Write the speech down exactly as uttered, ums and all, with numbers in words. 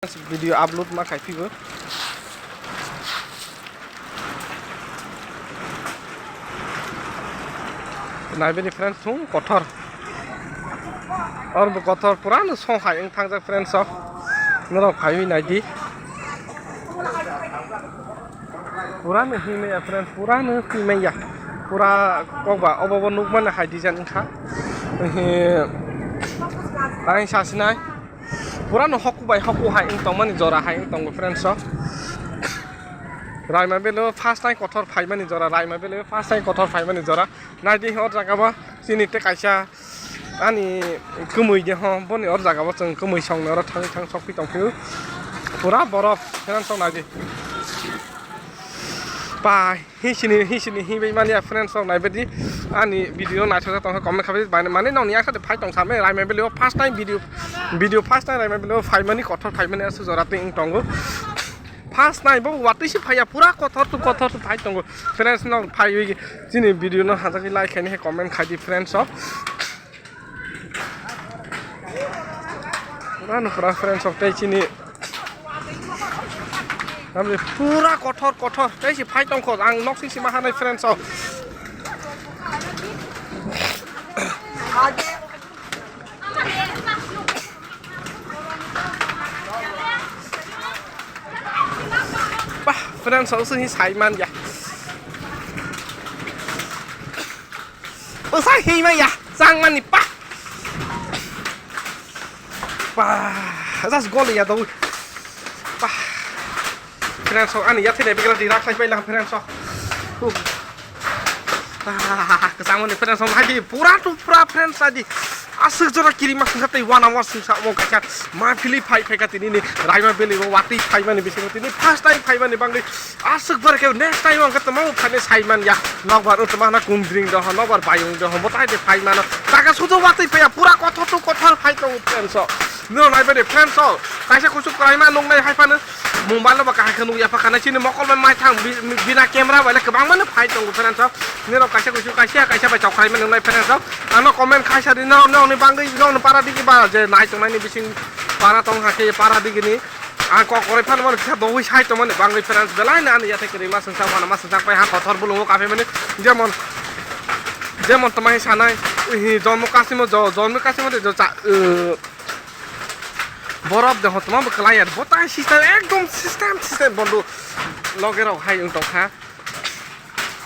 Video upload ma khai phigo. Naibeni friends, thung kothor. Or bo kothor pura no song hai wng thangjak friends o. Norok phaiwi naidi. Pura no himya friends, pura no himya. Pura kokba obo bo nukmani hai design wngkha. Ehe. Tang sasinai. Pura no hoku bai hoku hai wng tongmani jora hai wng tongo friends o. Raima belo first time kothor phaimani jora, Raima belo first time kothor phaimani jora. Naidi o jaga bo chini te kaisa ani kwmwi de ho, boni o jaga bo chwng kwmwi song ni oro thangwi thang sokphi tongphio. Pura borof friends o naidi. Pai. Hisini, hisini, hibai mani ya friends rok naibaidi ani video naithok tong comment khabai mane nong ni asate phai tong same Raima belo first time video, video first time Raima belo phaimani kothor phaimani asu jora twi wng tongo. First time bo watwi si phaiya pura kothor tu kothor tu phai tongo. Friends rok phaiwi chini video no hajagwi like khaini comment khaidi friends rok. Pura no pura friends rok tei chini. Tamni pura kothor kothor tei si phai tongkho ang nok sing sima hanai friends rok. Bah, friends rok sing sai man ya. Usa hima ya, sang mani pa. Pa, just gol ya do. Pa. Friends rok ani yathai dai bigra di rak lai pai lang friends rok. Uh. Ah, kesang mani friends rok lagi pura tu pura friends lagi. Aswk jora kiri ma sungsa tei wana wa sungsa mo kaisa ma phili phai phai ka tini ni Raima beli bo watwi phai mani bisingo tini first time phai mani bangwi. Aswk bar khe next time ang khe tamo phane sai man ya. Nokbar o tamo na kum dring do ho, nokbar bayung do ho, bo tai de phai mano. Taka sudo watwi phaya pura kothor to kothor phai tongo friends o. No nai bade friends o. Kaisa kusuk kwlai ma nung nai hai phano. Mobile no ba kahai khe nung ya pha khana chini mokol bai mai thang bi-, bi-, bina camera bai le kwbang mano phai tongo friends o. Nino kaisa kusuk kaisa kaisa bai chok khai ma nung nai friends o. Ano comment khai sa di no, no ni bangwi no para digi ba je nai tong nai ni bising para tong ha khe para digi ni. Ang kok korai phano mano kisa dogwi sai tongmani bangwi friends belai no ani yathai kwrwi ma sungsa mano ma sungsa pai ha kothor bulungo kaphimani jemon jemon tongmani sanai hi Jammu Kashmir jo Jammu Kashmir jo cha borof de hotma bo kwlai ya bo tai system ekdom system system bondo loge rok hai wng tongkha.